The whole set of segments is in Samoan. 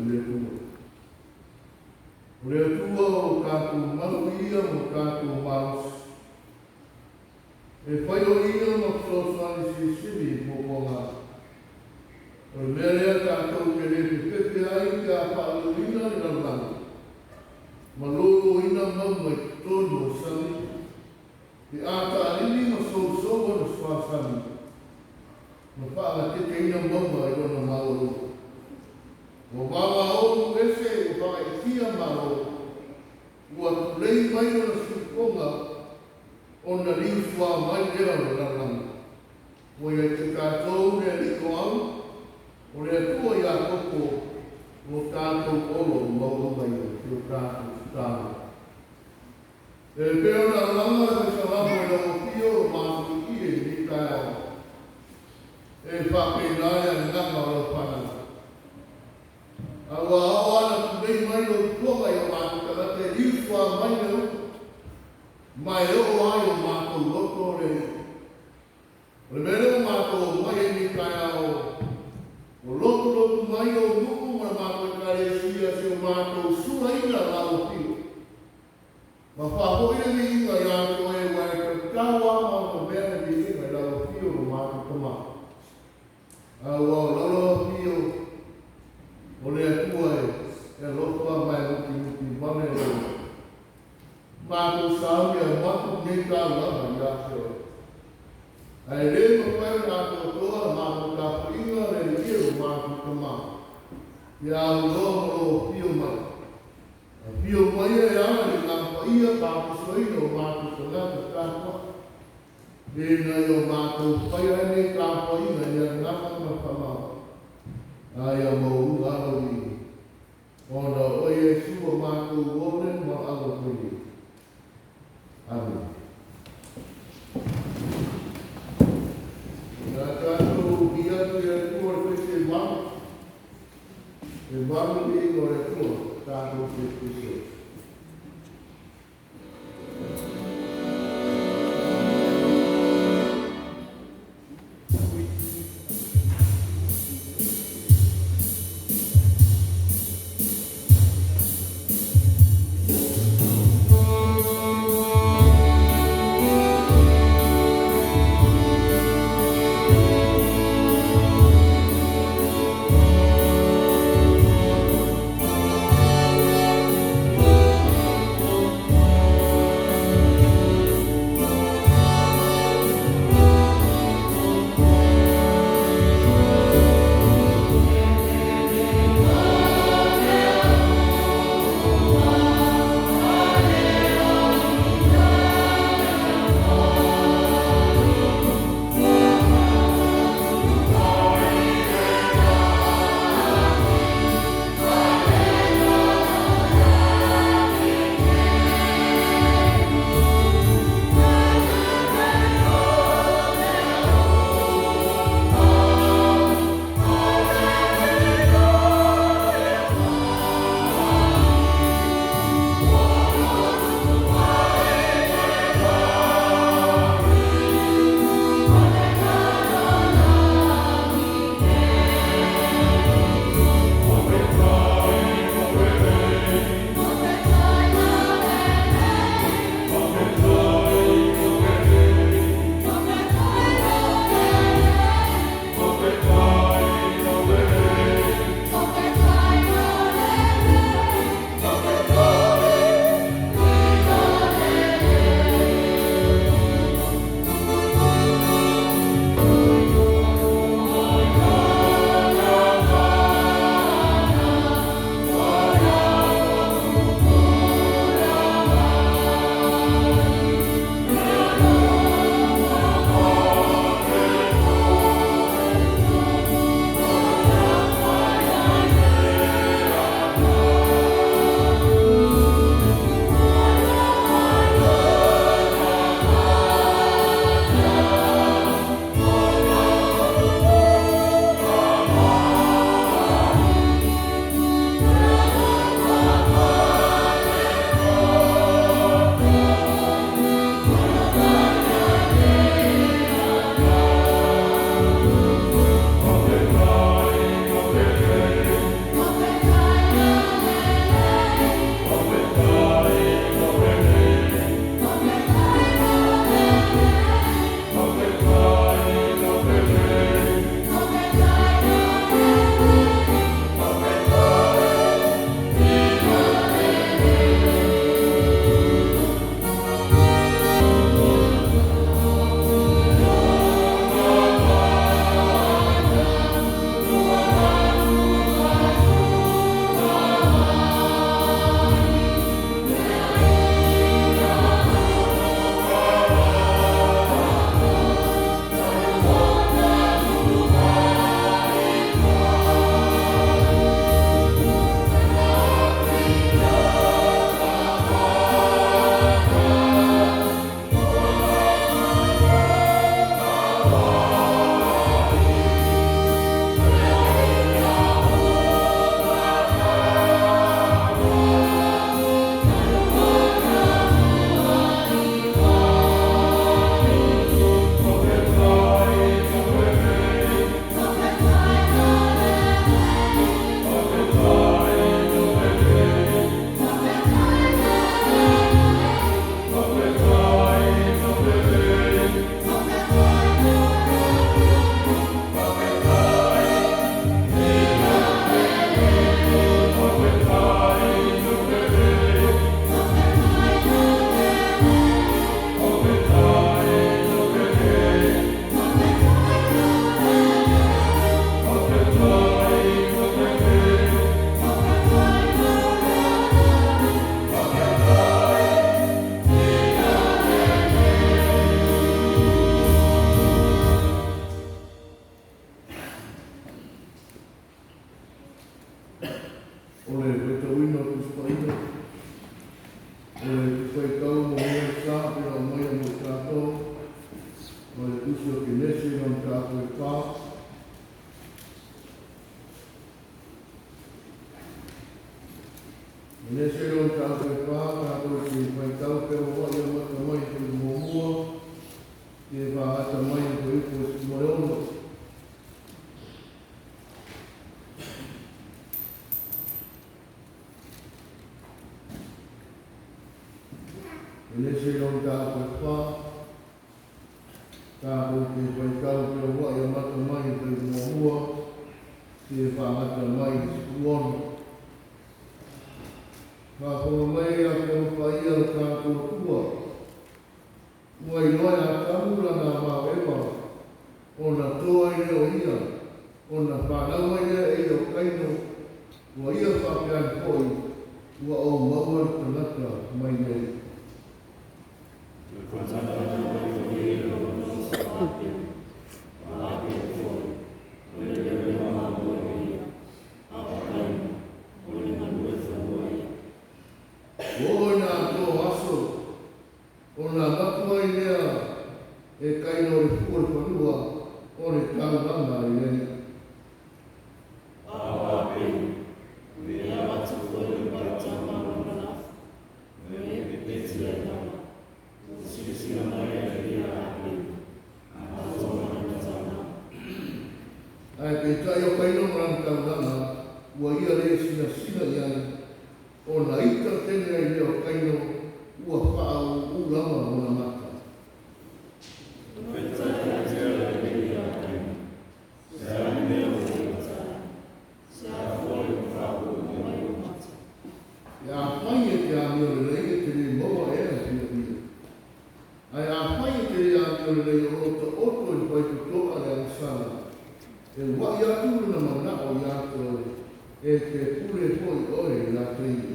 i le Atua. O le Atua o lo tatou mau ia ma lo tatou malosi. E fai o ia ma fesoasoani silisili i puapuaga. O le mea lea tatou te le fefefe ai pe a faaleleina le lalolagi ma loloina mauga i totonu o le sami, pe a taalili ma sousou ona suasami ma faagateteina mauga i lona maualuga. Ua vavao nuu ese, ua faga'itia malo, ua tulei mai lona siufofoga, ona liusuā mai lea o le lalolagi. Ua ia te tatou le Alii o ao, o le Atua o Iakopo, lo tatou olo maualuga ia si o tatou tatalo. E pei ona alaga le Salamo i lau afio o matou i lenei taeao. E faapena le agaga o lau fanau. A ua oo ana tulei mai lou fofoga i o matou tagata e liusuā mai le upu, ma e oo ai o matou loto le Alii. O le mea lea ua matou omai ai lenei taeao, ua lotulotu mai ou nuu ma le matou Ekalesia si o matou sulaina lau afio. Ma faafoi le viiga ia te oe ua e tatau lava ma onomea le viiga i lau afio lo matou Tama. A ua o lau lau afio o le Atua e alofa ma e mutimuti vale le matou sauni e matu nei taulaga ia te oe. Ae le mafai ona atoatoa la matou tapuaiga le Alii e lo matou Tama. Ia auloa ma lou afio mai. Afio mai e ala le gafaia papisuaina o matou tagata tapuai. Ina ia o matou faia ai nei tapuaiga i agaga ma le faamaoni. A ia maualuga alo i ona o oe Iesu o matou ole ma alo koe. Amen. Na tatou i atu i le Atua le pese e malu. E malu le viiga o le Atua, tatou te pese. O le faitauina o Tusi Paia, o le faitau mo mea sa pe na aumaia mo i tatou, ma le Tusi o Kenese ma Mataupu e 4. Kenese lo Mataupu e 4, tatou te faitau pe ua ia amata mai i le muamua, seia faagata mai i le fuaiupu 16. Kenese lo Mataupu e 4, tatou te faitau pe ua ia amata mai i le muamua, seia faagata mai i le 16. Faafofoga mai le Afioga Paia o le tatou Atua, ua iloa e Atamu lana maoema, ona toa ai lea o ia, ona fanau mai lea e ia o Kaino, ua ia faapea ane foi, ua ou maua le tagata mai le Alii. Ua oo ina atoa aso, ona avatu ai lea e Kaino le fua o le fanua o le taulaga i le Alii. Ae peitai o Kaino ma lana taulaga, ua ia le sinasina i ai, ona ita tele ai lea o Kaino, ua faaūū lava ona mata. Pe afai e te amio lelei, e te le maua ea le fiafia? Ae afai e te le amio lelei, o lo o taoto i le faitotoa le agasala, e ua'i atu lona manao ia te oe, e te pule foi oe ia te ia.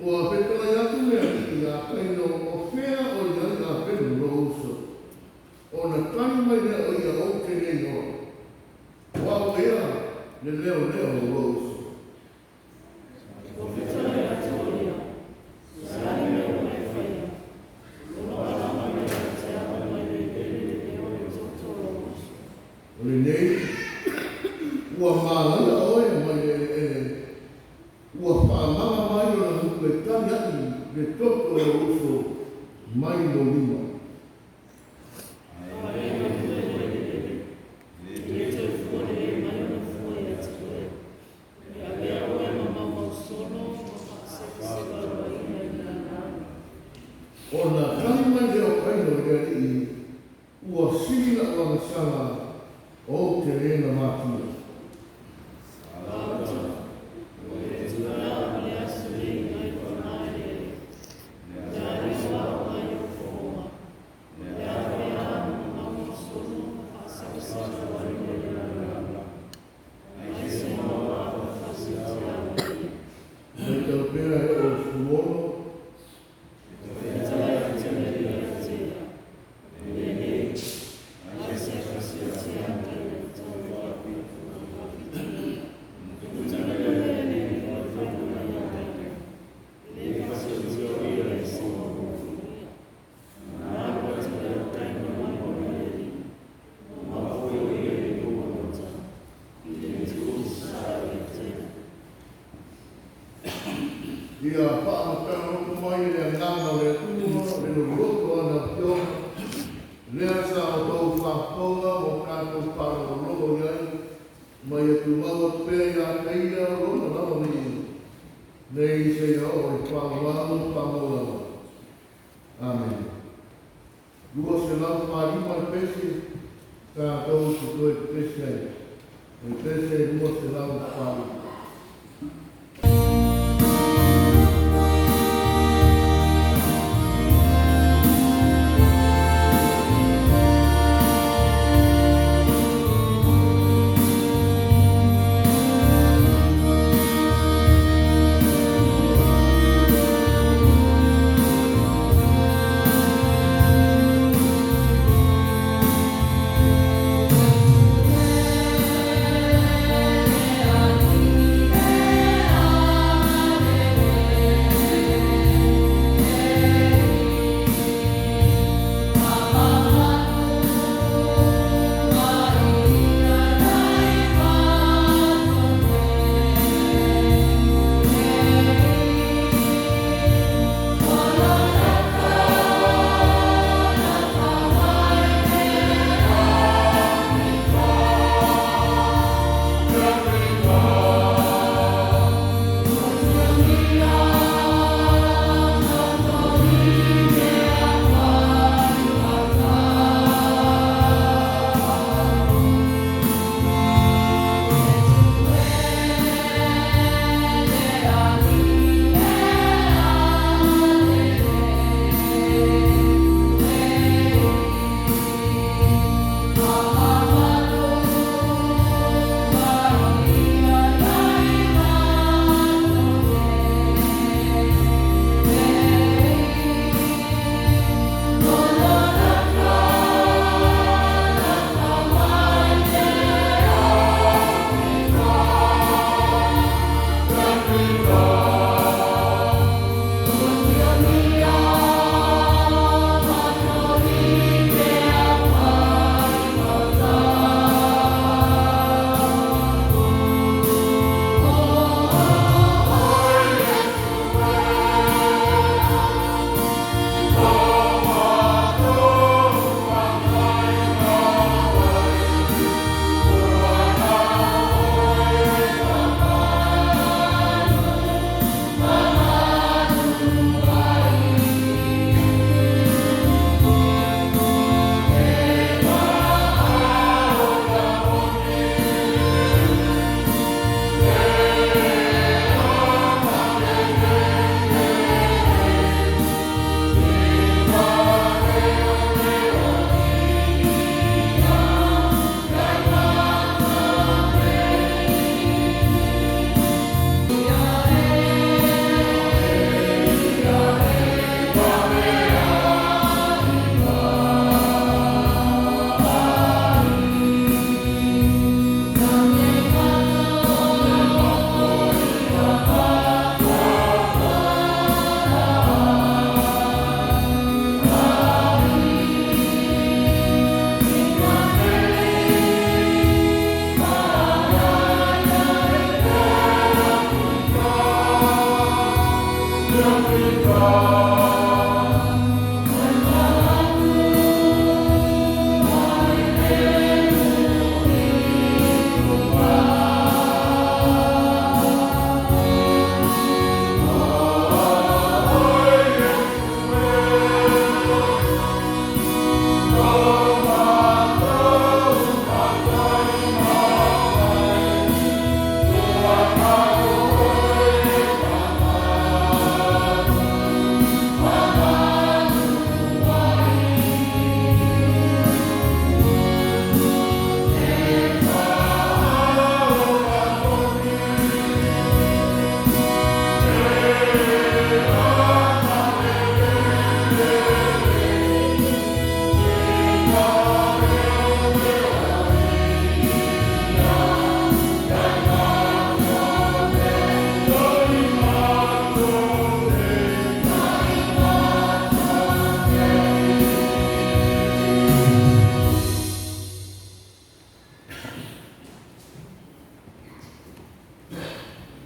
Ua fetalai atu le Alii iā Kaino, O fea o i ai Apelu lou uso? Ona tali mai lea o ia, Ou te le iloa. O au ea le leoleo o lou uso? O lenei, ua malaia oe mai le eleele, ua faamaga mai lona gutu e tali aʻi le toto o lou uso mai lou lima. Ona tali mai lea o Kaino i le Alii, Ua sili la'u agasala, ou te le namatia. Maitau pea e oo i le 16. Ia faamatagaloto mai e le Agaga o le Atua le loloto o ana Afioga, lea sa outou faafofoga ma o tatou faalogologo i ai, ma ia tumau atu pea ia te Ia Lona lava viiga, nei seia oo i le faamau faamau lava. Amene. 245 le pese, tatou te toe pepese ai. O le pese 245.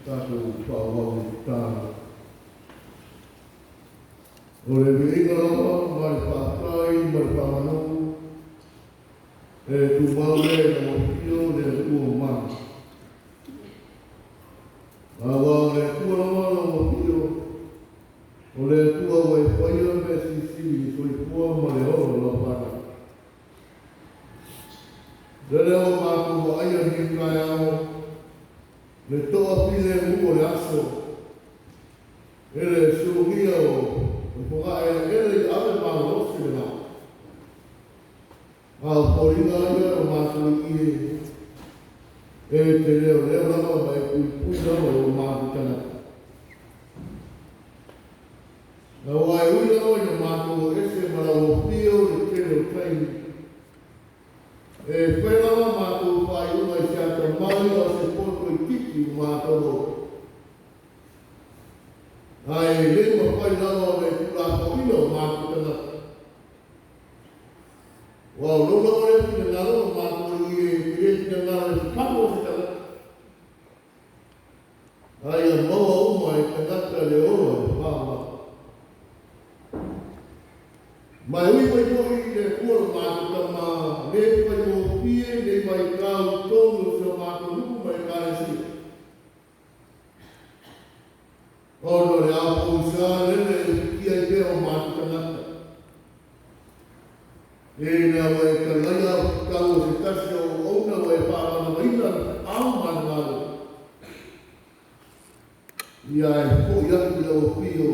Tatou faaauau i le tatalo. O le viiga lava ma le faafetai ma le faamanu e tumau le lau afio le Atua mamalu. Aua o le Atua lava lau afio, o le Atua ua e faia mea silisili i le soifua ma le ola o lau fanau. Lele ua matou vaaia lenei taeao le toafilemu o le aso e le sulugia o le fogaeleele i ave malolosi lena. A o foliga ia o matou i e te leoleo lava ma e puipui lava i o matou tagata. Aua e ui lava ina matou o ese ma lau afio le tele o taimi, e fai lava matou faaiuga i se atamai a o se poto itiiti ua matou maua. Ae le mafai lava ona e tuulafoaiina o matou tagata. Aua o lou lava lea finagalo o matou i e te le finagalo e fafaga o se tagata. Ae ia maua uma e tagata le ola e faamama. Ma e ui mai foi i le Atua lo matou Tama, le faigofie nei vaitau i totonu o si o matou nuu ma Ekalesia. Ona o le ao pogisa lele e ufitia ai pea o matou tagata. Ina ua e talaia au tatau o se tasi o auauna ua e faamanavaina le feau ma le galuega. Ia e foi atu i lau afio,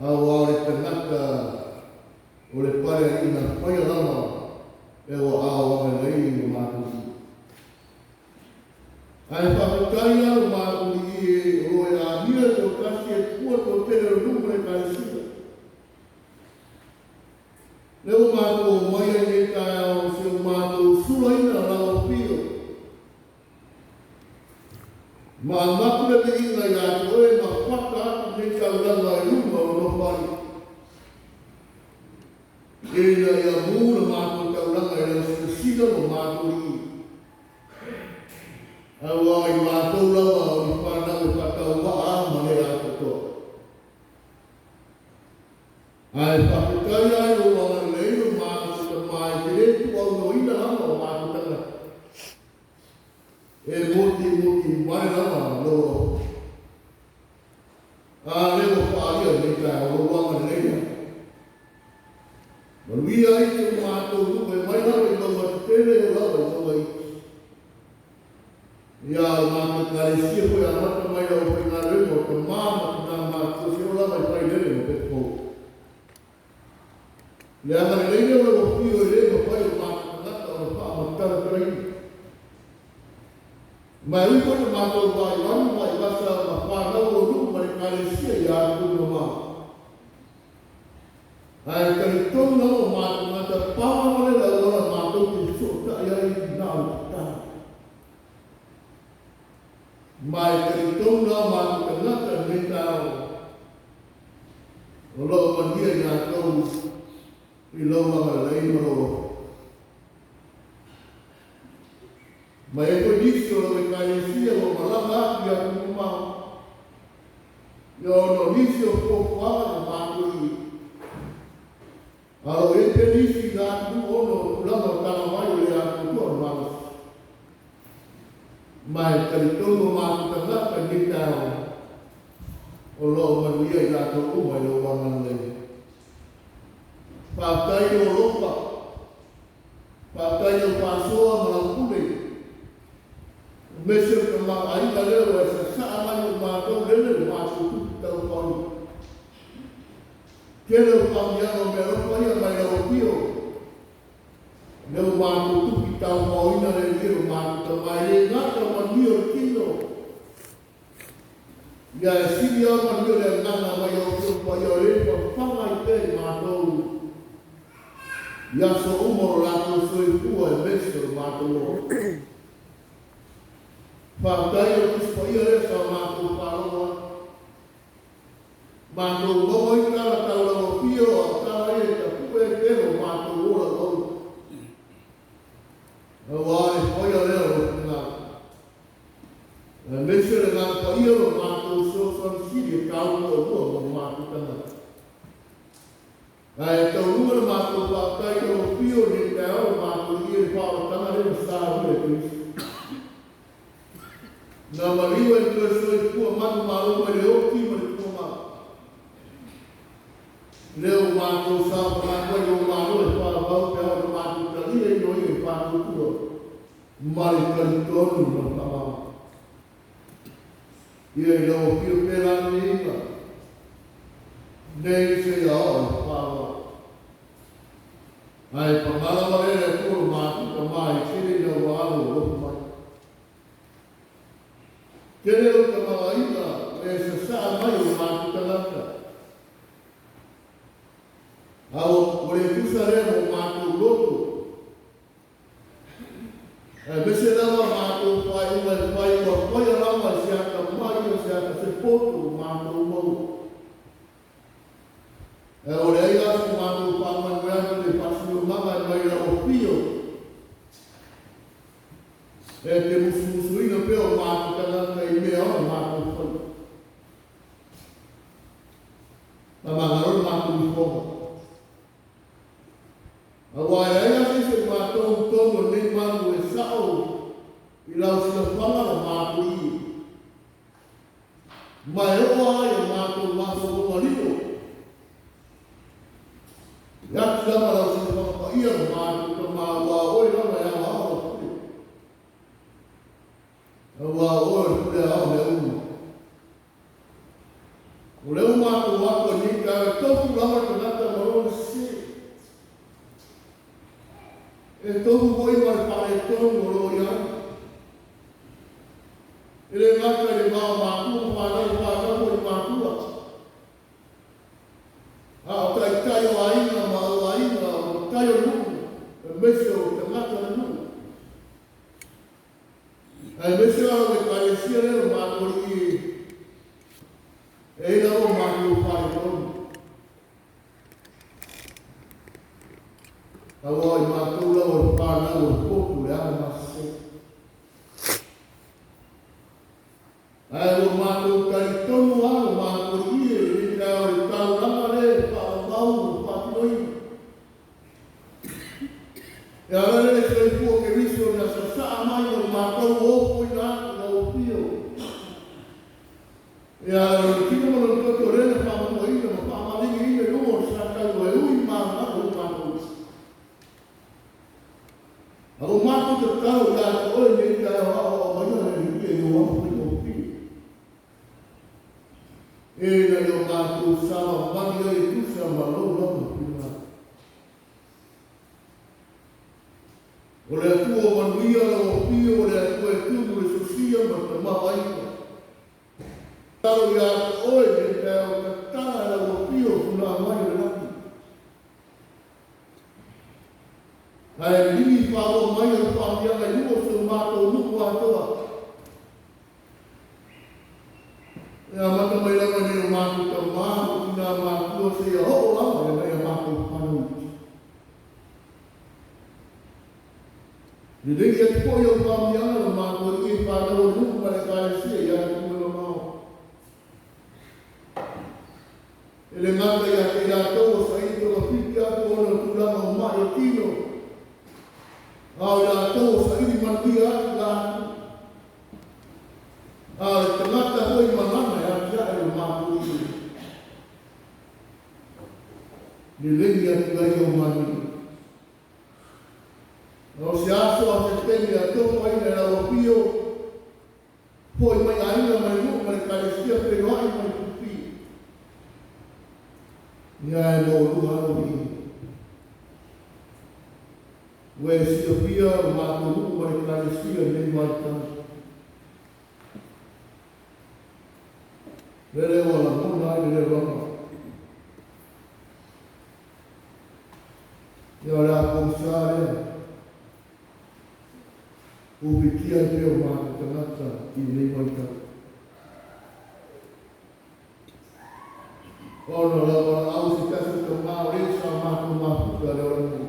aua o le tagata o le palealii na faia lava e ua ao agalelei i lo matou sui. Ae faafetai lava lo matou alii e o lo o e amia le toatasi e tua toatele o le nuu ma le Ekalesia. Lea ua matou omai ai nei taeao si o matou sulaina lau afio. Ma avatu le viiga ia te oe ma fata atu nei taulaga i luga o le Nofoalii. Ina ia mu le matou taulaga i lau silasila ma matou lii. Aua i matou lava o ni fanau e faatauvaa ma le atoatoa. Ae faafetai lava i lou agalelei lo matou Tama e te le tuuaunoaina lava o matou tagata. E motimoti vale lava lou alofa. A lea ua faaalia lenei taeao lou agalelei lea. Manuia ai si o matou nuu e mai lava i mauga tetele e oo lava i mauga iti. Ia, o le matou Ekalesia foi e amata mai i le aufaigaluega o tama ma tina matutua seia oo lava i Vailele ma Petipou. Le agalelei lea o lau afio e le mafai e o matou tagata ona faamatalatalaina. Ma e ui foi ina matou vaivanu vaivasa ma fanau o nuu ma le Ekalesia i atunuu mamao, ae talitonu lava o matou tagata pau lava lea le auala matou te fesootai ai na o le tatalo. Ma e talitonu lava matou tagata i lenei taeao o lo o manuia i latou i lou agalelei ma lou alofa. Ma e i ai foi nisi o lau Ekalesia ua malaga atu i atunuu mamao. Ia ona o nisi o fuafuaga na matou i a o i ai pea nisi i na atunuu ona o tulaga o tagavai o le atoatoa o le malosi. Ma e talitonu o matou tagata i lenei taeao o lo o manuia i latou uma i lou agalelei. Faafetai i lou alofa, faafetai i lau faasoa ma lau pule, aemaise o le tamaoaiga lea ua e sasaa mai mo matou lele ua matou tupu taufaoina. Tele o faamanuiaga o meaalofa ia mai lau afio, lea ua matou tupu taufaoina le Alii e lo matou Tama e le gata o manuia o le tino, ia e sili lava manuia o le agaga mai lau Afioga Paia o lea e fafaga ai pea i matou i aso uma o lo latou soifua aemaise o lo matou ola. Faafetai o le Tusi Paia lea sa matou faalogo ai. Matou maua ai tala tau lau afio a o tala ia e tapue ai pea lo matou ola auauna. Aua le faia lea o lou finagalo. Aemaise le Agaga Paia o lo matou fesoasoani sili e tau muamua mo matou tagata. Ae taunuuga le matou faafetai i lau afio i lenei taeao o matou i le faaolataga lea na saunia e Keriso. Na maliu ai toe soifua manumalo mai le oti ma le tuamau. Lea ua matou saofaga atu ai i lou Malo e faavavau pe a oo ina matou talia i noia i faatuatua ma le talitonu ma le faamaoni. Ia i lau afio pea la lenei nei seia oo i le faaaloalo. Ae paga lava lea le Atua lo matou Tama e tele ina ua alo alofa mai. Tele lou tamaoaiga ua e sasaa mai o matou tagata. A ua le tusa lea mo matou loto. Aemaise lava matou faaiuga e fai ua faia lava e se atamai o se ata se poto o matou maua. Ae ua leai la so matou faamoemoe atu i le faasinomaga e mai lau afio e te musumusuina pea o matou tagata i mea o matou faia. Faamagalo le matou ifoga. Aua e leai lava se isi o matou i totonu o lenei malu e sao i lau silafaga o matou ie. Ma e oo lava i o matou mafaufauga lilo, e ati lava lau silafaga paia ma matou tama, aua o oe lava e aoao lau pule. Aua o oe o le pule aoao o mea uma. O lea ua matou o atu ai nei taeao e tofu lava le tagata ma lona sese. E tofu foi ma le faaletonu o lo o i ai. E le gata i le va o matua ma fanau, o fanau foi i matua. A o taitai o aiga ma o aiga, o matai o nuu, aemaise o tagata o le nuu. Aemaise la lau Ekalesia lea o matou alii e i ai lava o matou faaletonu. Aua o i matou lava o le fanau o le potu o le alamasese. Ae ua matou talitonu lava lo matou alii e lenei taeao i le taulaga lea e faamamau ma faatinoina. E ala lea le soifua o Keriso na sasaa mai mo le matou ofoina atu i lau afio. E ala i lona tino ma lona toto lea na faamanuaina ma faamaligiina i luga o le sa taua e ui manumanu ai matou. A ua matou tatalo ia te oe nei taeao aoao maia le Alii i ou aga faigofie. E nai o matou savavali ai e tusa ma lou lava finagalo. O le Atua o manuia lau afio, o le Atua e tumu le sosia ma le tamaoaiga. Tatalo ia te oe nei taeao tatala e lau afio funaa mai o le lagi. Ae lili faaoa mai au faamanuiaga i luga o si o matou nuu atoa. E amata mai lava i nai o matou tama ma tina matua seia oo lava i nai a matou fanau iti. Lelei atu foi au faamanuiaga na matou alii e fanau o le nuu ma le Ekalesia i atunuu e mamao. E le gata ia te i latou ua saili togafiti atu ona o tulaga o ma'i o tino, a o i latou ua saili manuia atu la atu. A o le tagata foi ma lana e atia'e lo matou i lelei atu ai o manu. O se aso a se taimi a tofaina e lau afio, foi mai aiga ma le nuu ma le ekalesia feiloai ma le fiafia. Ia e maualuga lou viiga. Ua e silafia lo matou nuu ma le ekalesia i lenei vaitau. Lele ua lagona ai le leo lava. Ia o le a pogisa lea. Ufitia ai pea o matou tagata i lenei vaitau. Ona o lau valaau se tasi o tama o lea sa matou mafuta le ola nei.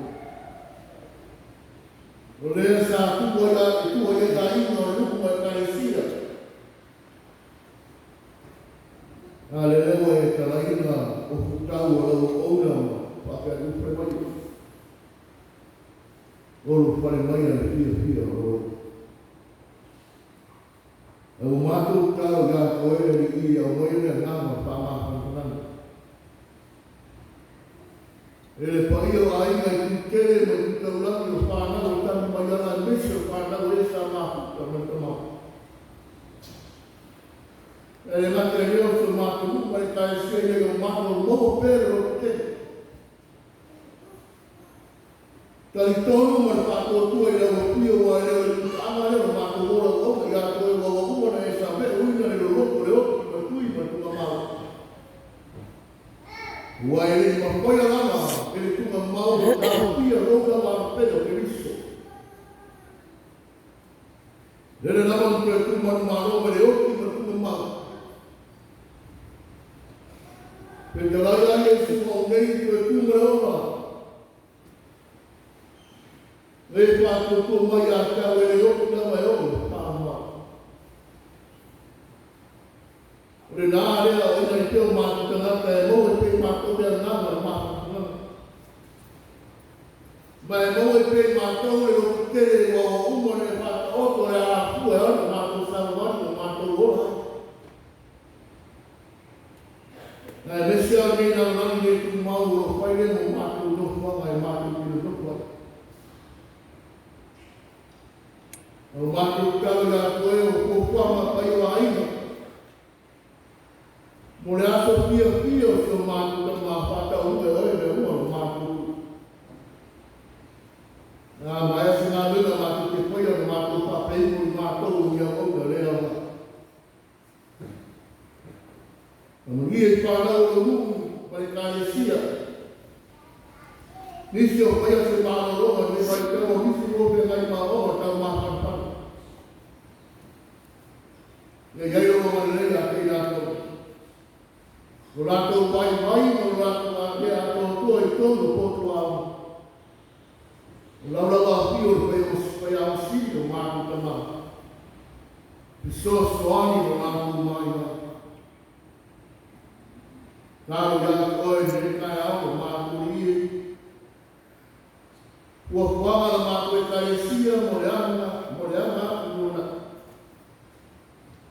O lea sa tuu ai aiga o le nuu ma ekalesia. A le lea ua e talaina o futau o lau auauna ma faapea atu fai mai. O lo fale mai a le fiafia o lo. E ua matou tatalo ia te oe le Alii e aumaia le agaga o le faamafanafanaga. E le paia o aiga i Tutele ma i Tutaulagi o whanau o tami mai ala aemaise o whanau e sa mafuta ma le tama. E le gata i lea o si o matou nuu ma le ekalesia ina ia o matou maua pea le lototele. Talitonu ma le faatuatua i lau afio ua e le o le tutaaga lea o le matou ola auauna ia te oe ua ua uma ona e sameauina le loloto le oti ma le tui ma le tugamau. Ua e le i mafaia lava e le tugamau ona taofia lou lava alopele o Keriso. Lele lava na toe tu manumalo ma le oti ma le tugamau. Fetalai ia Iesu ma ou nei toe tu ma le ola. E faatuatua mai ia te au e le oti lava e oo i le faamoa. O le la lea o ina i pea o matou tagata e maua i pea i matou le agaga o le mafaufauga. Ma e maua i pea i matou le lototele ua ua uma ona e faataoto le alafua e ona matou savavali ma matou ola ai. Aemaise lava lenei lalolagi le tumau o lo o fai lea mo matou nofoaga e matou te nonofo ai. O matou tatalo ia te oe o fuafuaga paia o aiga. Mo le aso fiafia o si o matou tama faataunuuga e oe mea uma o le matou nuu. A maea se galuega matou te faia ona matou faapea ifo i matou o ni auauna le aoga. Faamanuia i fanau o lou nuu ma le ekalesia. Nisi o faia se malologa i lenei vaitau o nisi o feagai ma aoaoga tau mafanafana. Ia i ai lou agalelei ia te i latou. O latou vaivai ma lo latou ākea atoatoa i totonu o potu aoga. O lau lava afio o le faiaoga sili o matou tama. Fesoasoani lo latou vaivai. Talo ia te oe i lenei taeao o matou i fuafuaga la matou ekalesia mo le aga atu lumanai.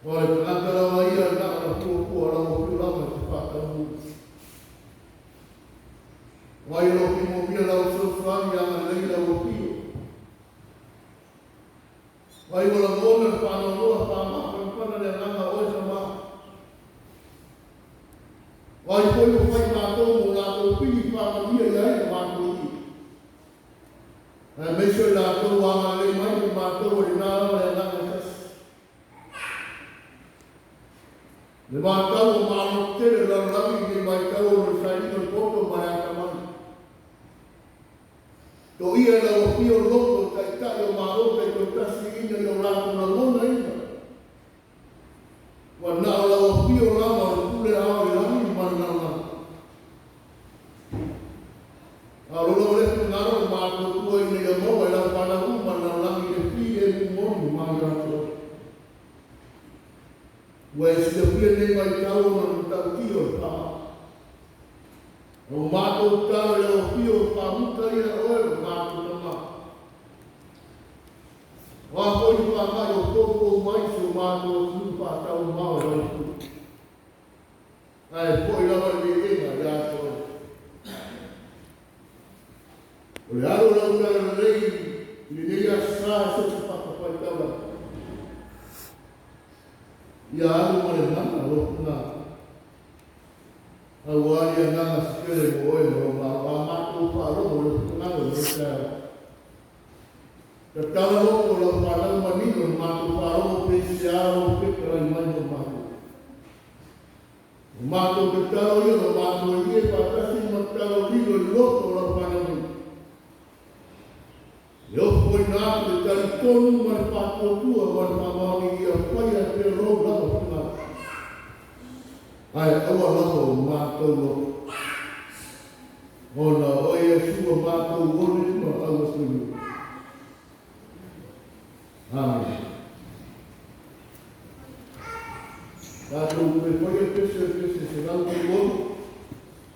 O le tagata lava ia na ona fuafua lau afio lava i te faataunuu. O ai o lo o fia moomia lau fesoasoani ia agalelei lau afio. O ai ua lagona le faanoanoa faamafanafana le agaga o oe tama. O ai foi ua fai matou mo latou pili faamanuia i ai o matou i. Aemaise o i latou ua agalelei mai mo matou o lena lava le agaga e tasi. Le vatau o malo tele o le lalolagi i lenei vaitau ona o le sailiga o le poto ma le atamai. Toia e lau afio loto o taitai o malo taitoatasi ina ia o latou lagonaina. Ua na o lau afio lava o le pule ao i le lagi ma le lalolagi. A o lou lava lea finagalo o le matuatua ina ia maua e lau fanau uma le lalolagi le filemu moni ma ia te oe. Ua e silafia lenei vaitau ona o le matautia o le faamai. O mātou talo i lau afio faamuta ia oe o mātou tama. O a foi ni faamai o foufou mai si o mātou atunuu faataumamao e lau Itu. Ae foi lava le viiga ia te oe. O le alo o lau talalelei i lenei aso sa so o se fatafaitaulaga. Ia alu ma le mana o lou finagalo. Aua le agaga setele mo oe ma lou malo. A matou faalogo i lou finagalo i lenei taeao. Tatala loto o lau fanau manino i le matou faalogo pe i se a lou fetalai mai mo matou. O matou tatalo ia ma matou e ie faatasi ma tatalo lilo i loto o lau fanau nei. E ofoina atu le talitonu ma le faatuatua ma le faamaoni ia faia pea lou lava finagalo. Ae aua lava o matou loto. Ona o oe Iesu o matou ole ma auasoinui. Amene. Tatou toe faia pese o le pese 136,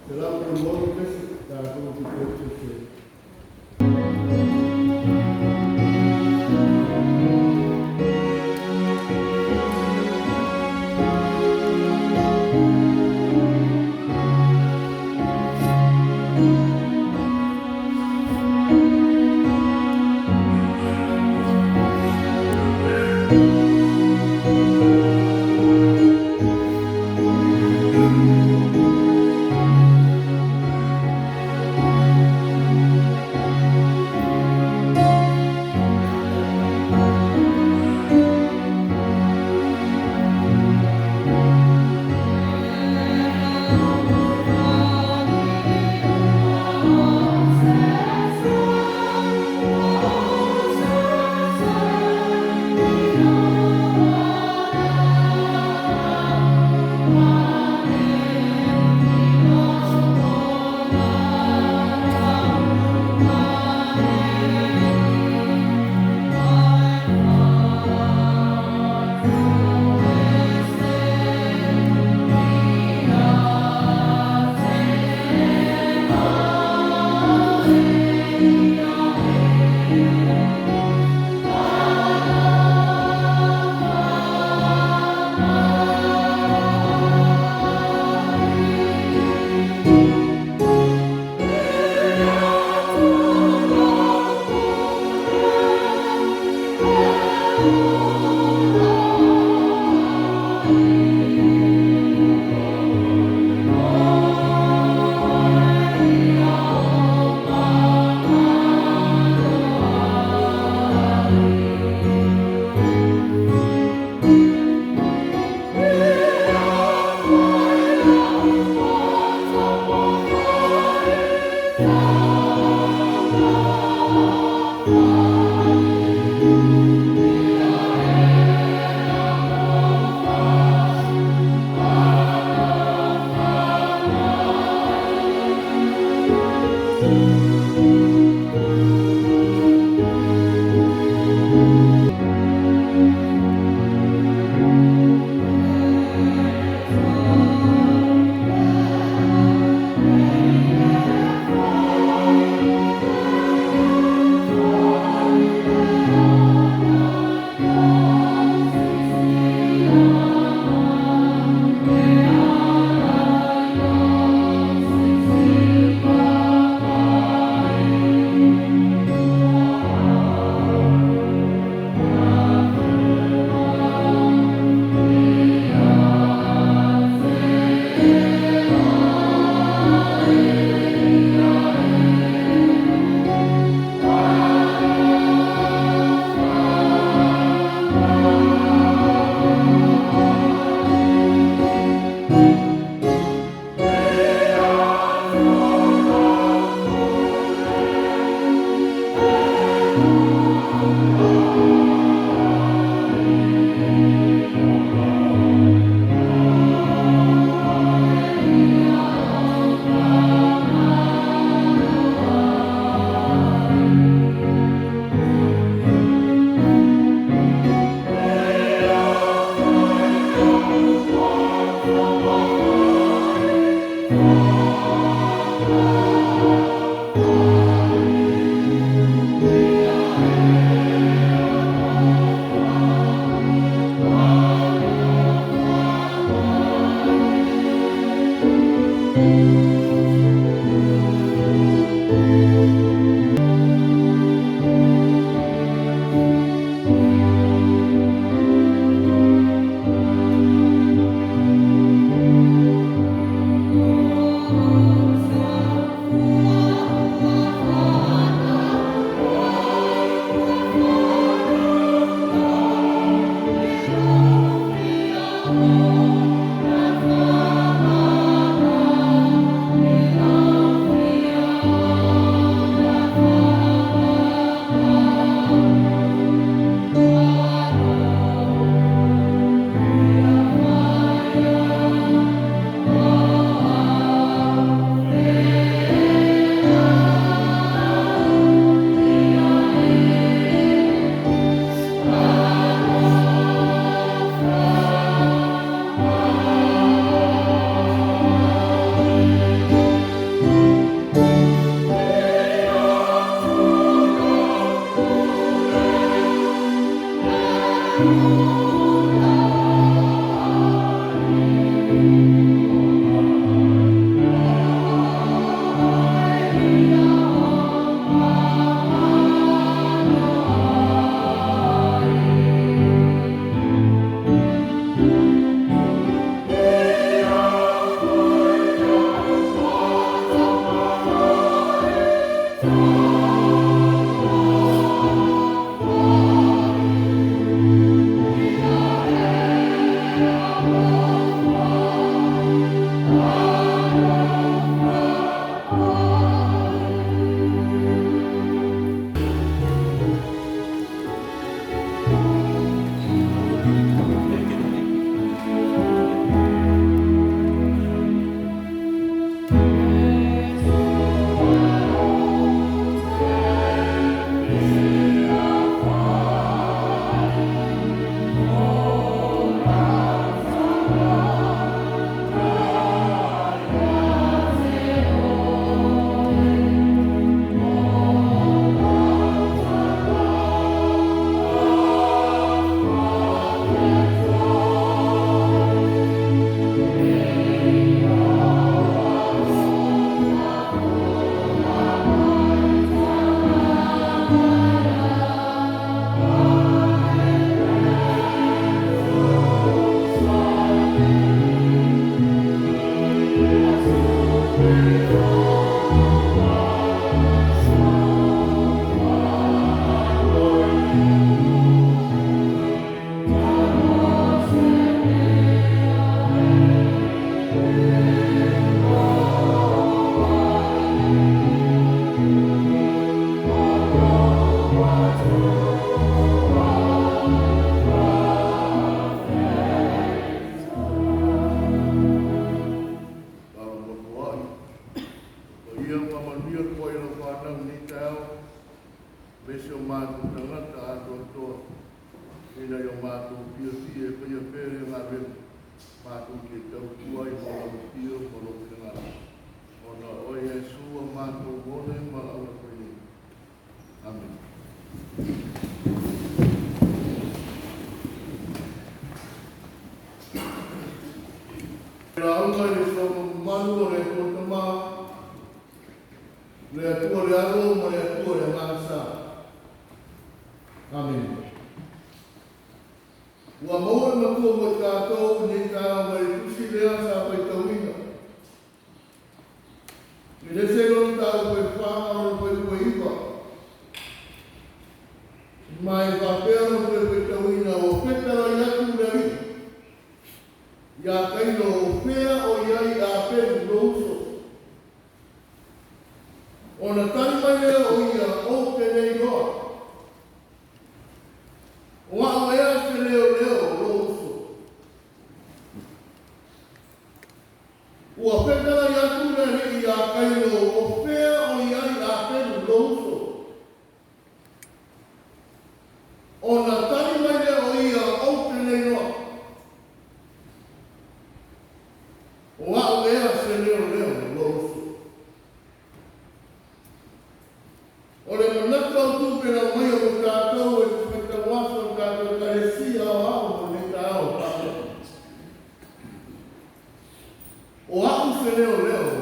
136 pese, tatou te toe pese. Lauga i le mamalu o le Atua Tama, le Atua le Alo ma le Atua le Agaga Sa. Amene. Ua maua le Matua mo i tatou i lenei taeao mai le Tusi lea sa faitauina. I le ese lona mataupu e fa ma lona fuaiupu e iva. Ma e faapea ona toe faitauina, ua fetalai atu le Alii iā Kaino, o fea o i ai Apelu lou uso? Ona tali mai lea o ia, Ou te le iloa. O a'u ea se leoleo o lou uso? Ua fetalai atu le Alii iā Kaino, o fea o i ai Apelu lou uso? Ona tali mai lea o ia, Ou te le iloa. O a'u ea se leoleo o lou uso? O le manatu autu pe lau maia mo tatou e te faitau aso o le tatou Ekalesia aoao mo lenei taeao e faapea, O a'u se leoleo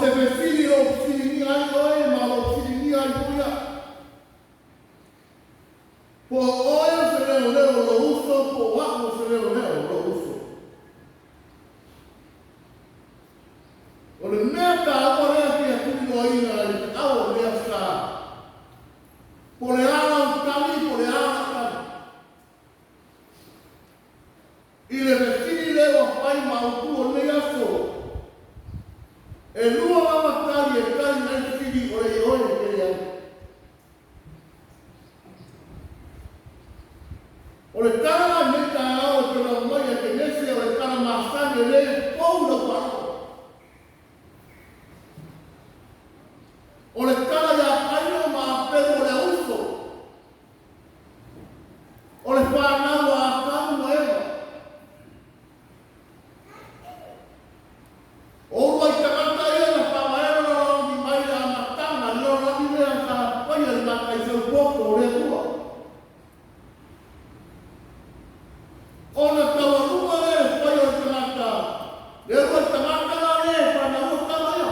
se fesili o lo o fesiligia ai oe ma o lo o fesiligia ai foi au. Po o oe o se leoleo o lou uso po o au o se leoleo o lou uso. O le mea taua lea e fia tuliloaina i le feau o lenei Aso Sa, po o le a lau tali po o le a lau tali. I le fesili lea ua fai ma autu o lenei aso, e lua lava tali e tali ai le fesili o le ioe pe leai. O le tala la i lenei taeao e pei ona aumai e Kenese o le tala masani e le fou i lau faalogo. O le tala ia Kaino ma Apelu o le auuso, o le fanau a Atamu ma Eva. O uluai tagata ia na faavae le lalolagi mai le amataga i le lalolagi lea sa faia i le mataisau poto o le Atua. Ona taualuga lea i le fai o le tagata, le uluai tagata la lea e fanaua tama ia.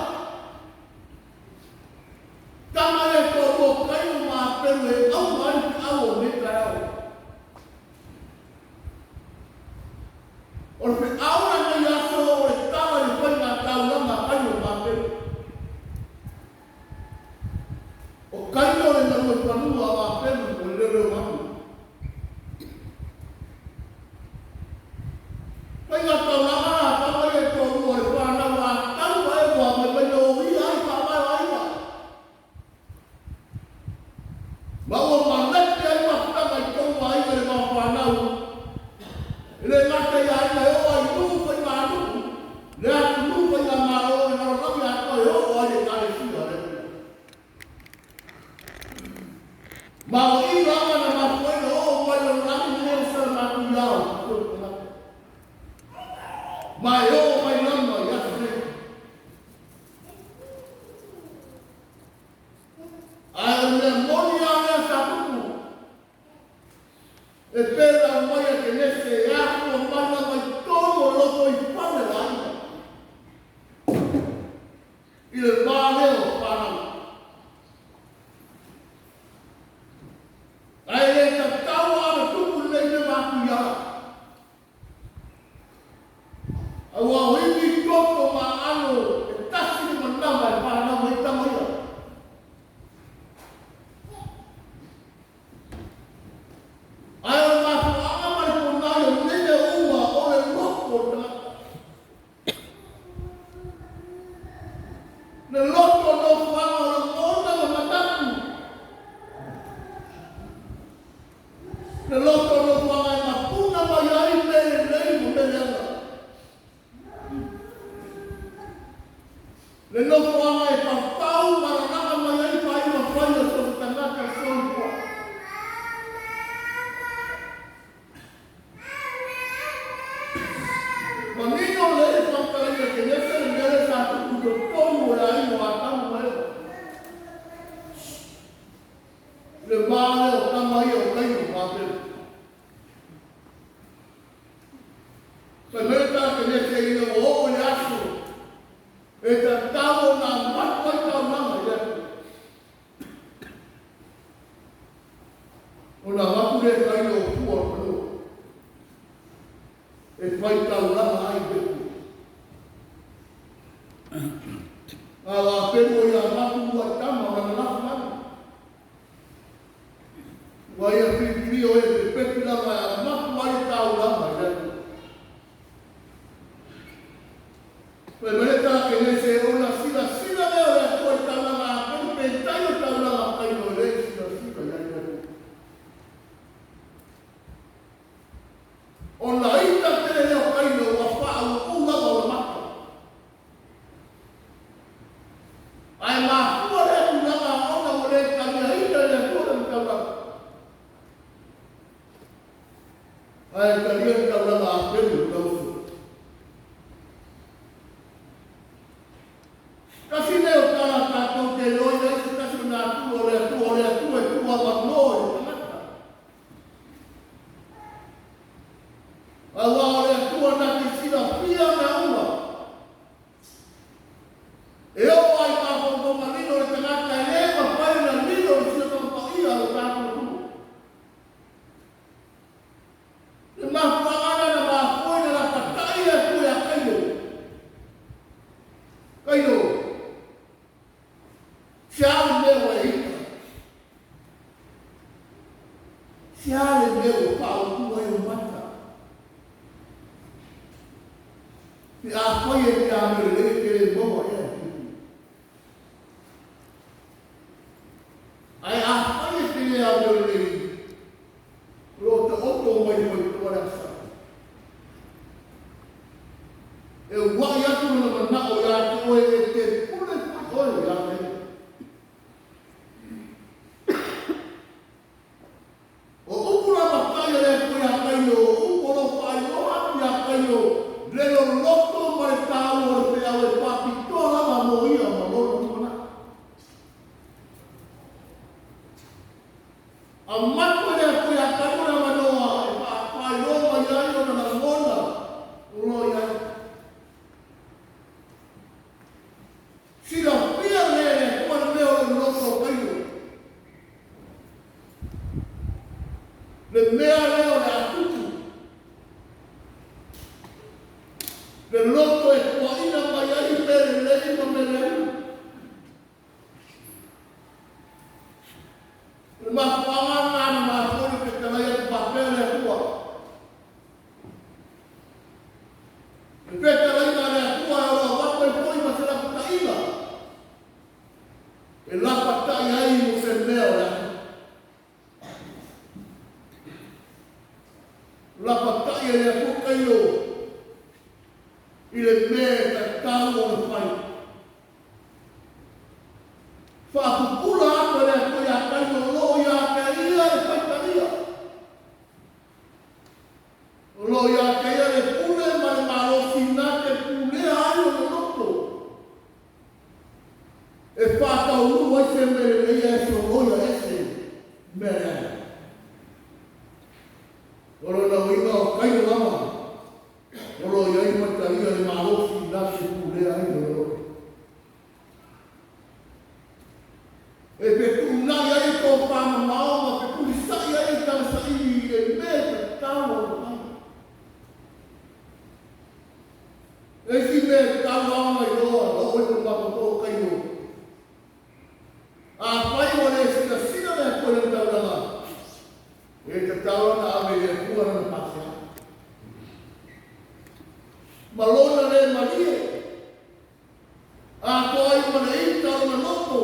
Tama ia e toalua o Kaino ma Apelu e auga ai le feau o lenei taeao. O le feau la i lenei aso o le tala i le faiga taulaga a Kaino ma Apelu. O Kaino le galuefanua a o Apelu o le leoleo manu. Faiga taulaga la a tama ia e toalua o le fanau a Atamu ma Eva mai mai na oia ai faavae o aiga. Ma ua malete ai mafutaga i totonu o aiga i le va o fanau. E le gata i aiga e oo ai i nuu faiganuu, le atunuu faigamalo, le lalolagi atoa e oo ai le Ekalesia a le Atua. Ma o i lava na mafua ai ona oo mai le lalolagi lenei o Salamatuiao i totonu o tagata. Ma e oo mai lava i aso nei. Ae o le mea moni lava lea sa tupu, e pei ona aumai e Kenese e afua mai lava i totonu o le lotoifale o aiga, i le va lea o fanau. Ae le tatau lava ona tupu lenei mea matuia. Aua o ivi toto ma aano e tasi le manava e fanau mai ai tama ia. Ae o le mafuaaga ma le ponai o nei mea uma o le loto o le tagata. Le loto o nofoaga o lagona ma manatu. Le loto o nofoaga e mapuna mai ai mea lelei ma mea leaga. Le nofoaga e papau ma lalaga mai ai faaiuga fai o so o se tagata soifua. Manino lelei le faamatalaina e Kenese le mea lea sa tupu i totonu o le aiga o Atamu ma Eva. I le va lea o tama ia o Kaino ma Abelu. Fai mai le tala Kenese ina ua oo i le aso e tatau ona avatu ai taulaga i le Atua. Ona avatu lea e Kaino o fua o le fanua e fai taulaga ai i le Atua. A o Apelu o ia avatu uluai tama o lana lafumanu. Ua ia filifili o e pepeti lava e avatu ai le taulaga i le Atua. Fai mai le tala Kenese, ona silasila lea o le Atua i le taulaga a Apelu, peitai o le taulaga a Kaino e le i silasila i ai le Atua. Ona ita tele lea o Kaino ua faauluulu lava ona mata. Ae mafua lea tulaga ona ua le taliaina e le Atua lana taulaga. Ae talia le taulaga a Apelu i lona uso. Pe afai e te amio lelei e te le maua ea le puipui. Ae afai e te le amio lelei, o lo o taoto mai le faitotoa le agasala. E ua'i atu lona manao ia te oe e te pule foi oe ia te ia. O upu lapatai a le Atua iā Kaino, o upu o lo o faailoa atu iā Kaino le loloto ma le taua o le feau e faapitoa lava mo ia ma lona lumanai. Avatu e le Atua iā Kaino le avanoa e faailoa mai ai ona lagona o lo o i ai. Silafia lea e le Atua le mea o lo o i loto o Kaino. Le mea lea o le a tupu, le loto e tuuaina mai ai mea lelei ma mea leaga. O le mafuaaga lena na mafua ai ona fetalai atu faapea le Atua. Le fetalaiga a le Atua e ono avatu ai foi ma se lapataiga e lapatai ai mo se mea o le a tupu. Lapatai e le Atua Kaino i le mea e tatau ona fai. Faapupula atu e le Atua ia Kaino o lo o ia te ia le faitalia. O lo o ia te ia le pule ma le malosi na te pulea ai ona loto e faataunuu ai se mea lelei ae soloia ese mea leaga. O lona uiga o Kaino lava o lo o i ai ma talia le malosi na te pulea ai lona loto. E fetuunai ai le tofamamao ma fetulisa'i ai le tala saili i le mea e tatau ona fai. Le isi mea e tatau lava ona iloa, na oo i lona mafaufau o Kaino, afai ua le silasila le Atua i lana taulaga, e tatau lava ona ave i le Atua lana faasea. Ma lona le malie. Atoa ai ma le ita o lona loto,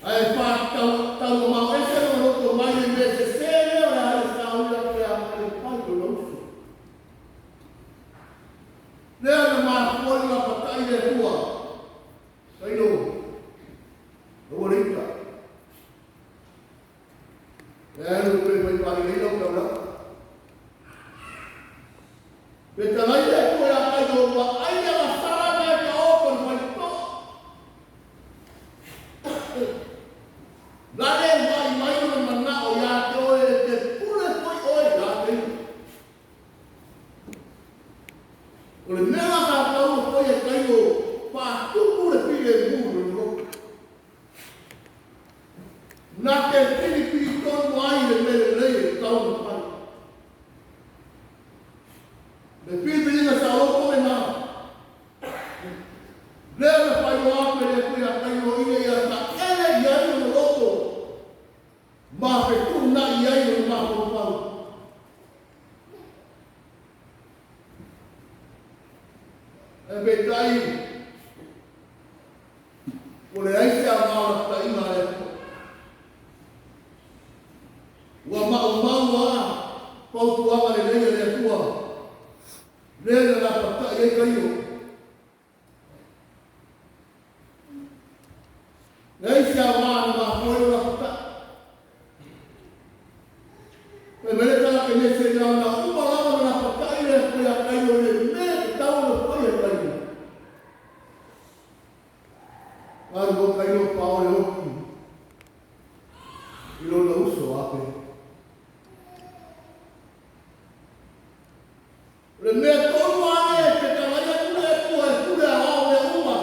ae faatauamao ese lona loto mai le mea sese lea o le a ia saoia pe a fai e fai lona uso. Lea na mafua ai ona lapatai le Atua, Tailo, aua le ita. E alu toe fai faalelei lau taulaga. Fetalai le Atua ia Kaino, ua ai le agasala na e taoto i le faitotoa. La le ua'i mai lona manao ia te oe e te pule foi oe ia te ia. O le mea la sa tatau ona faia e Kaino, faatupu le filemu i lona loto. Na te pilipili tonu ai le mea lelei e tatau ona fai. Le pilipiliga saoloto lena. Lea na faailoa atu e le Atua ia Kaino ina ia taele i ai lona loto ma fetuunai i ai lona mafaufau. Ae peitai, Ua leai se aoga o lapataiga a le Atua. Ua maumau lava fautuaga lelei a le Atua, lea na lapatai ai Kaino. Leai se aoga na mafua ai ona lapatai. Fai mai le tala Kenese, na ona uma lava ona lapatai le Atua ia Kaino i le mea e tatau ona faia e Kaino. Alu o Kaino pao le oti i lona uso Abele. O le mea tonu lava lea e fetalai atu le Atua e pule aoao mea uma,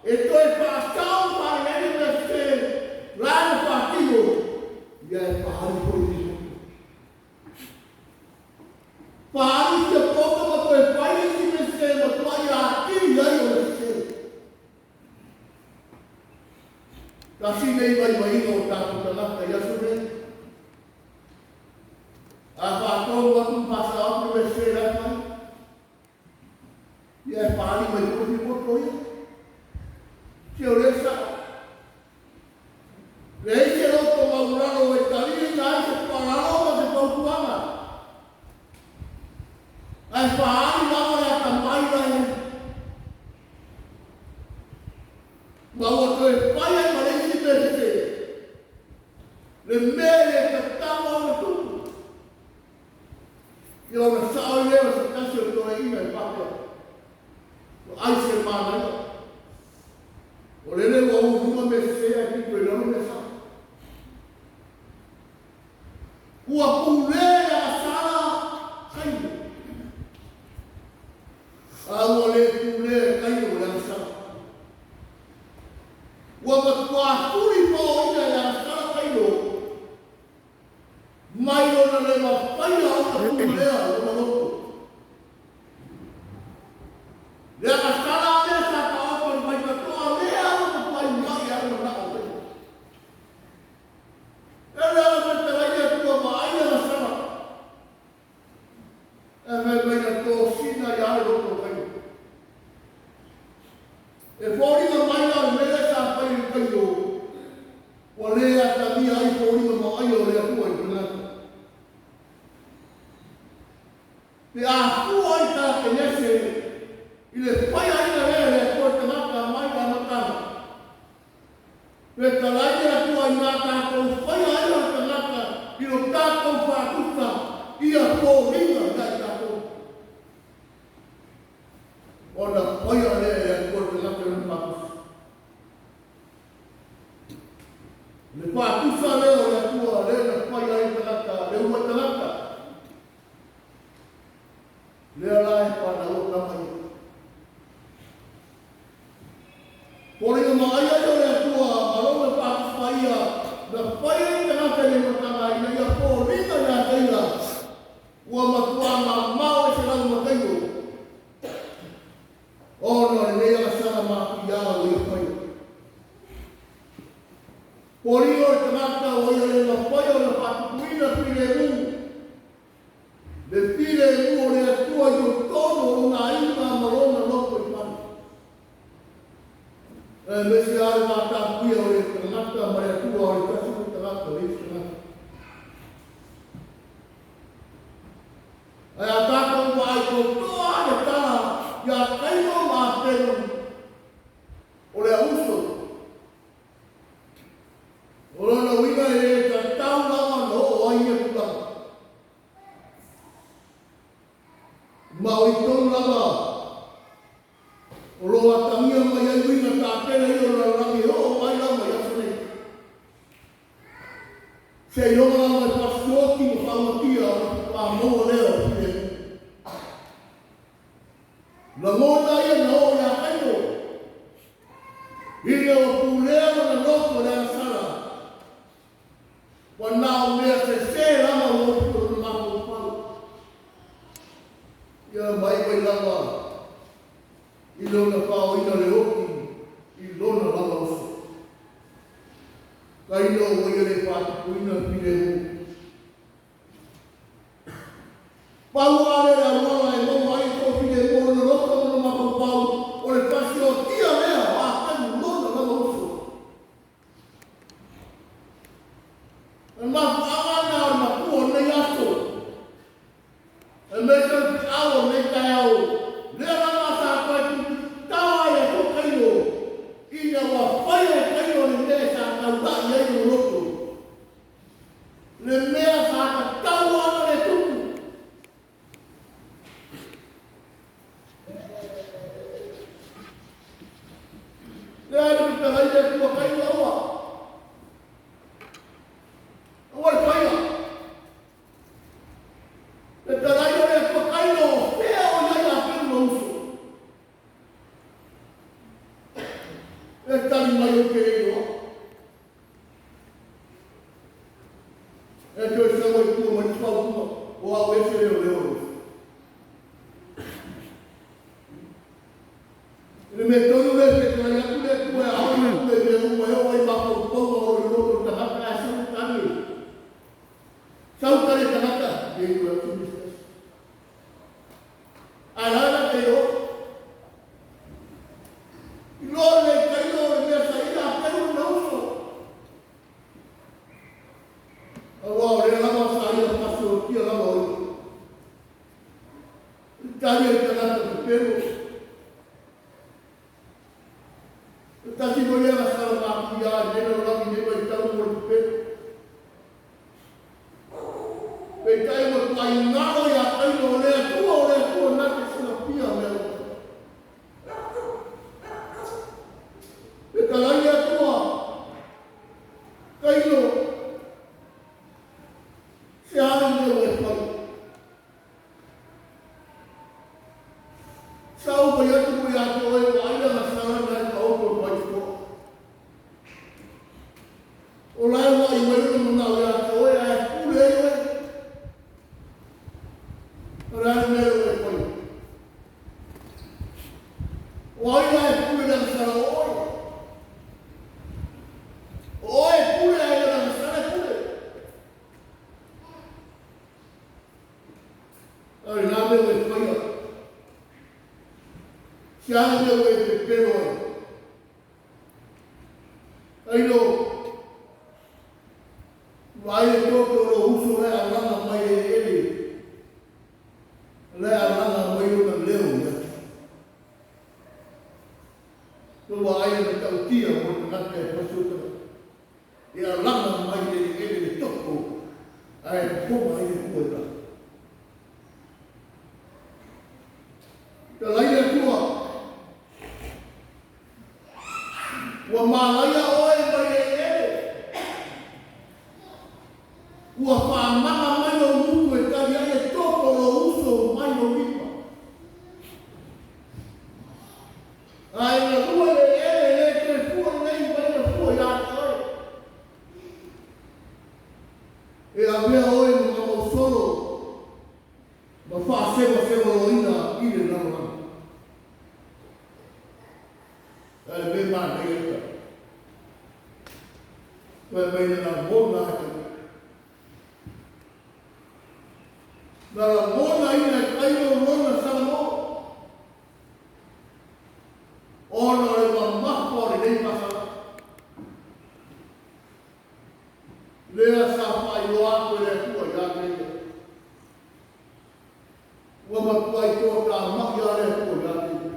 e toe faasao ma faalelei le mea sese la na faatino, ia e faaali foi le loto. Faaali sia poto ma toe fai le isi mea sese e matuai atili ai ona sese. Tasi nei vaivaiga o tatou tagata i aso nei. A faatonu atu ma faasao atu le mea sese la e fai. Ia e faaali mai foi lipoti o ia. Se o lea e sa'o. Leai se loto maualalo e taliaina ai se tuualalo ma se fautuaga, ae faaali lava le atamai la e i ai. Ma ua toe fai ai ma le isi mea sese, le mea e le tatau lava ona tupu. Ia ona sao ai lea o se tasi o toeaiina e faapea, Vaai se manaia, o lele ua u i luga mea sese ae pito i lalo mea sao. Ua pule le agasala Kaino, a ua le pulea e Kaino le agasala. Ua matuā tulipaoina e le agasala Kaino mai lona le mafaia ona pulea lona loto. Le agasala lea sa taoto i le vaitatoa lea ua matuai ua'i ai le mana'o o Kaino. E le ala fetalai le Atua vaai le agasala. Ae fai mai na tosina ia le loto o Kaino. E foliga mai la o le mea lea sa fai e Kaino, ua le atagia ai foliga vaaia o le Atua i tagata. Pe a fua i tā Kenese i le faiaina lea e le Atua i tagata mai le amataga, Fetalai le Atua inā tātou whaia ai o le tagata i lo tātou faatusa ia foliga ia i tātou. Ona faia lea e le Atua le tagata i lona faatusa. Le faatusa lea o le Atua lea na faia ai le tagata, le uluai tagata. Lea la e fanau tama ia. Foliga vaaia ia o le Atua ma lona faatusa ia na fai ai le tagata i le amataga ina ia foliga ia te ia ua matuā mamao ese lava ma Kaino ona o lenei agasala matuia ua ia faia. Foliga o le tagata ua ia le mafai ona faatupuina filemu, le filemu o le Atua i totonu o lona aiga ma lona lotoifale. Aemaise lava le vatapuia o le tagata ma le Atua o le tasi foi tagata, le isi tagata. Ae a tatou vaai totoa le tala ia Kaino ma Apelu, o le auso. O lona uiga e le tatau lava ona oo ai ia tulaga. Ma o i tonu lava o lo o atagia mai ai uiga tapena ia o le lalolagi e oo mai lava i aso nei. Seiloga lava e fasioti ma faaumatia ona faatoa maua lea o le filemu. Lagona ia na oo ia Kaino, ina ua pulea lona loto e le agasala, ua na o mea sese lava ua upu i lona mafaufau. Ia mai mai lava i lona faoina le oti i lona lava uso. Kaino ua ia le faatupuina le filemu. Pau lava lea o le auala e maua ai le filemu o lona loto ma lona mafaufau, o le fasiotia lea o Atamu lona lava uso. O le mafuaaga lena o le matua o lenei aso, aemaise o le feau o lenei taeao, lea lava sa toe tuutuutala ai le Atua Kaino, ina ua faia e Kaino le mea sa taulai ai lona loto, le mea sa tatau ona le tupu. Lea le fetalai le Atua Kaino, aua. Aua le faia. Fetalai o le Atua Kaino, o fea o i ai Apelu ma uso? E tali mai ou te le iloa. E toe sau ai tua ma nisi faaupuga, o au ese lea o lea o le uso. I le mea tonu lea e fetalai atu le Atua e ao ona pule i mea uma e oo ai i mafaufauga o lo o i loko o le tagata ae sau tali. Sau tali e tagata, e iloa atu nisi tasi. Ae la la te iloa. tagata pepelo. E tasi foi lea agasala matuia i lenei lalolagi i lenei vaitau mo le pepelo. Peitai ua matuai galo ia Kaino o le Atua o le Atua na te silafia mea uma. Fetalai le Atua, Kaino, se a le mea ua e faia? Sa ou fai atu foi ia te oe, vaai le agasala lena e taoto i le vaitoa. O la e ua ai mai lona manao ia te oe, ae pule ai oe. O le a le mea lea ua e faia? O ai la e pule i le agasala o oe? O oe e pule ae le o le agasala e pule. A o lena mea ua e faia. Se a le mea ua e pepelo ai? Tailo, vaai le toto o lou uso la e alaga mai le eleele, la e alaga mai lona leo ia te au. Ua vaai le matautia mo le tagata e fai sou tagata. E alaga mai le eleele le toto ae fofoga ai le Atua i lalo. Fetalai le Atua, ua malaia oe mai le eleele, ua faamaga mai lou gutu e tali ai le toto o lou uso mai lou lima. A e galue le eleele, e le toe fua lelei mai le fua ia te oe. E avea oe ma mamausolo ma faasewasewaloina i le lalolagi. A le mea manaia ia. Fai mai na lagona ai. Na lagonaina e Kaino lona salamo ona o le mamafa o lenei faasaga. Lea sa faailoa atu e le Atua ia te ia. Ua matuai toatamai lava le Atua ia te ia.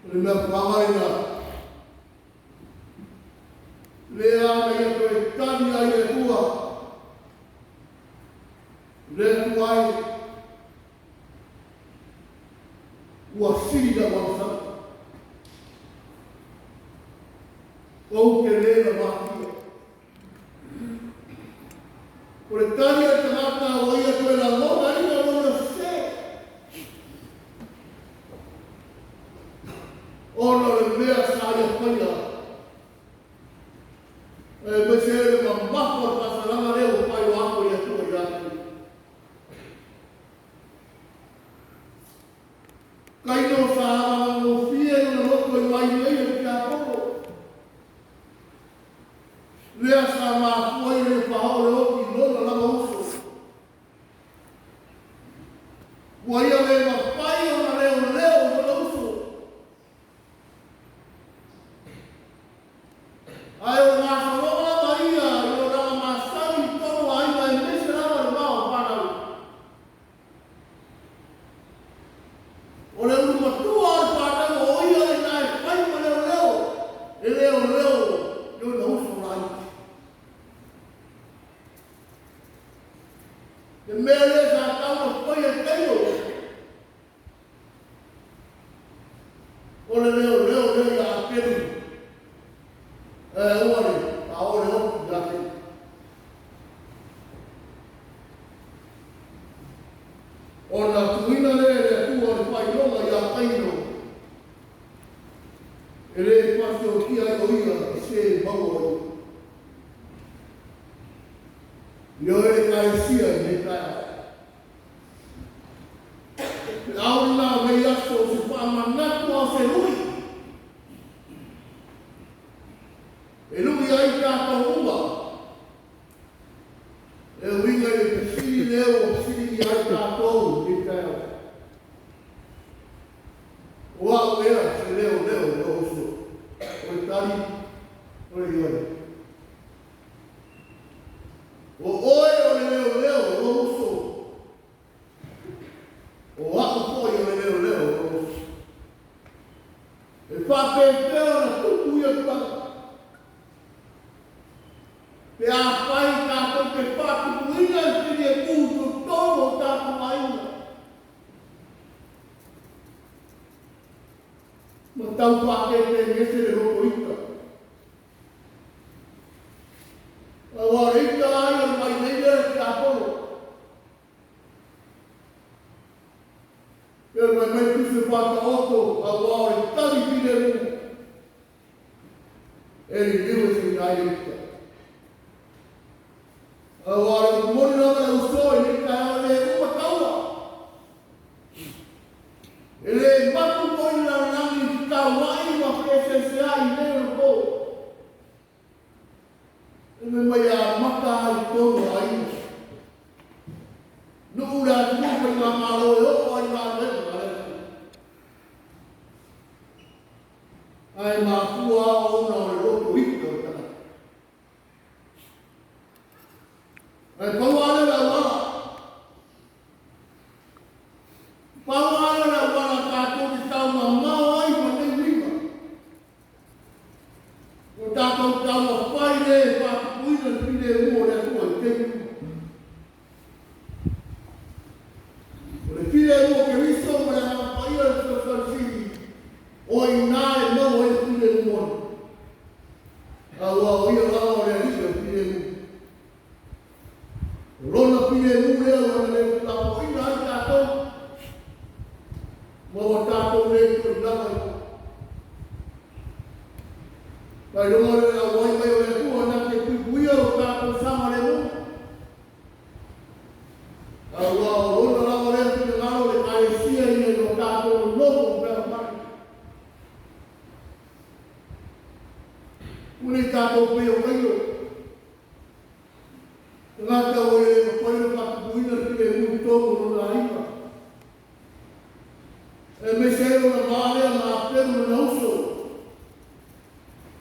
O le mea paga lena, lea na ia toe tali ai le Atua, le Atua ai, ua sili lau agasala. Ou te le lavatia. O le tali a le tagata ua ia toe lagonaina lona sese, ona o le mea sa ia faia, aemaise ai le mamafa o le faasalaga lea ua faailoa atu e le Atua ia te ia. Kaino sa avagagofie lona loto i vaili ai le tiakono. Lea sa mafua ai le paao le oti i lona lava uso. Ua ia le mafai ona leoleo i lona uso. Ae o le gasologa lava ia i olaga masani i totonu o aiga aemaise lava le va o fanau. O le ulu matua o le fanau o ia lena e fai ma leoleo, e leoleo i ona uso laiti. Le mea lea sa tau na faia e Kaino, o le leoleo lea ia Apelu, ae aua le paao le oti ia te ia. Ona tuuina lea e le Atua o le faailoga iā Kaino, e le pasiotia ai o ia i se maua o ia. Ioe le Ekalesia i lenei taeao. Feau lena o nei aso o se faamanatu a o se lui. E lui ai tatou uma. E uiga i le fesili lea ua fesiligia ai tatou i lenei taeao. O au ea se leoleo i lou uso? O le tali, o le ioe. O oe o le tau faatetegiese le loto ita. Aua o le ita lava ia o le mailei lea o le tiapolo. Pei ona fai mai le Tusi o Faataoto, aua o le tali filemu e liliu eseina ai le ita. Aua o le upu moni lava le uso i lenei taeao, e le uma taua. E le mapu foi le lalolagi i fetauai ma feeseeseai i mea o le po. E fai mai e amata lava i totonu o aiga. Nuu le atunuu faigamalo e oo lava i galuega a le atunuu. Ae mafua lava ona o le loto ita o le tagata. Ae pau lava lea o le auala. Pau lava lea o le auala tatou te taumamao ai ma nei uiga. O tatou taumafai lea e faatupuina le filemu o le Atua i taimi uma. O le filemu o Keriso ma le Agaga Paia o le Fesoasoani Sili, o i ina e maua ai le filemu moni. Aua o Ia lava o le Alii o le filemu. O Lona filemu lea ua na le tuulafoaiina ai tatou, ma ua tatou le toe lava ai foi. Faailoga lea o le auai mai o le Atua na te puipuia lo tatou saogalemu. Aua o Lona lava lea finagalo o le Ekalesia ina ia o tatou nonofo ma fealofani. Aua ne i tatou pei o Kaino, tagata ua le mafai ona faatupuina le filemu i totonu o lona aiga, aemaise ai lona va lea ma Apelu lona uso,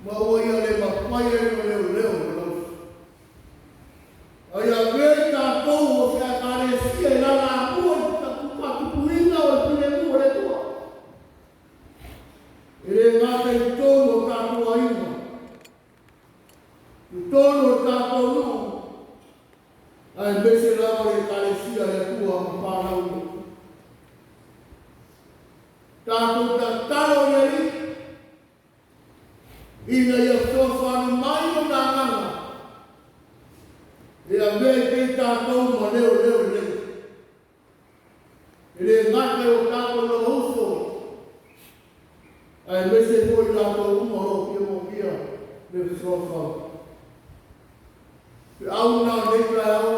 ma ua ia le mafai ai ona leoleo ma lona uso. A ia avea i tatou o se Ekalesia e alafua i le faatupuina o le filemu o le Atua. E le gata i totonu o tatou aiga, i totonu o tatou nuu, aemaise lava o le Ekalesia a le Atua ma fanau ia. Tatou tatalo i le Alii ina ia fesoasoani mai Lona Agaga e avea ai pea i tatou ma leoleo lelei. E le gata i o tatou lava uso, aemaise foi i latou uma o lo o fia moomia le fesoasoani. Feau lena o lenei taeao,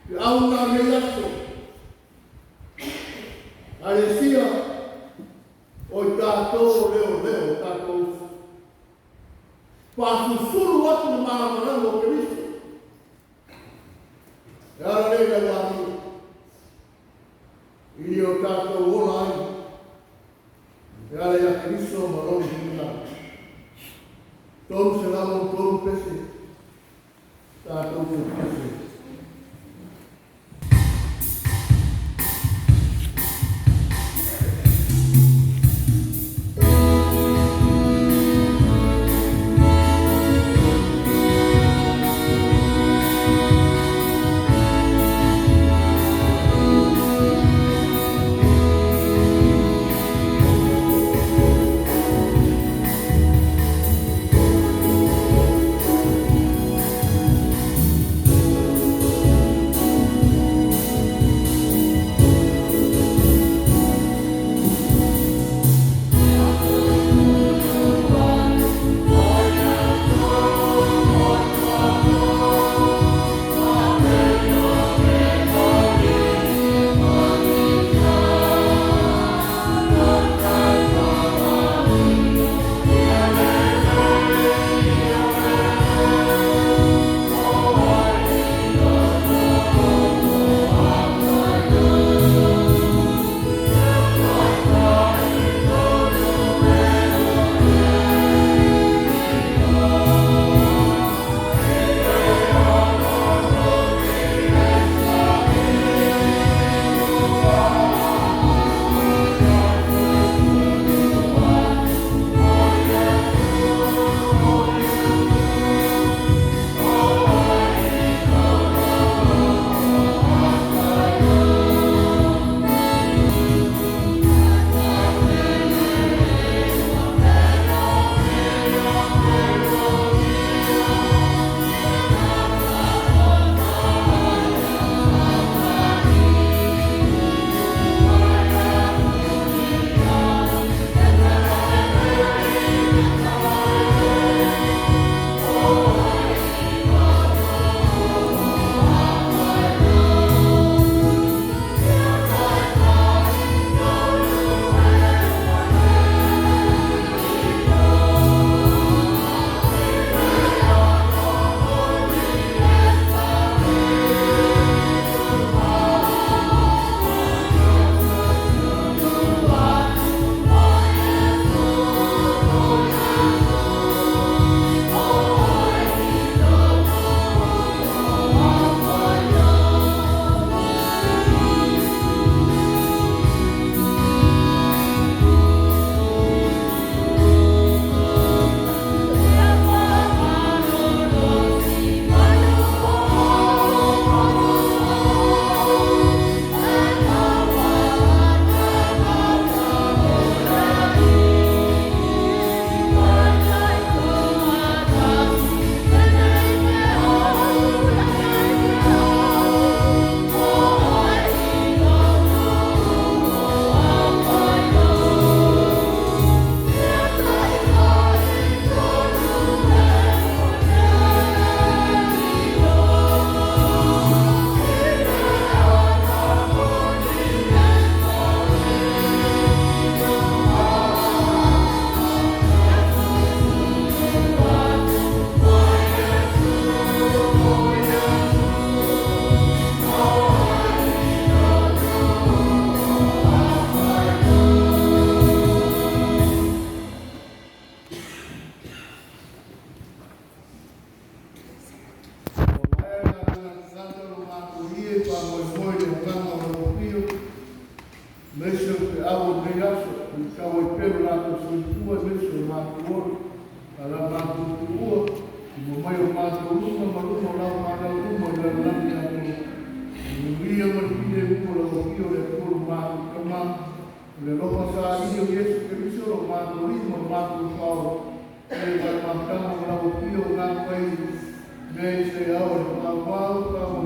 feau lena o lenei aso. Ekalesia, o i tatou o leoleo o tatou uso. Faasusulu atu le malamalama o Keriso. E ala lea i lau amio, i o tatou ola ai, e ala ia Keriso ma lona finagalo. 303 pese, tatou te pese. pea lo latou soifua aemaise o matou ola. A o le a matou tuua i luma mai o matou luma ma luma o lau fanau uma i le lalolagi atoa. Manuia ma le filemu o lau Afio le Atua lo matou Tama, o le alofa saili o Iesu Keriso lo matou Alii ma lo matou Faaola, e le vaimafutaga ma lau Afio o gagau ai mea i se ao e faaauau.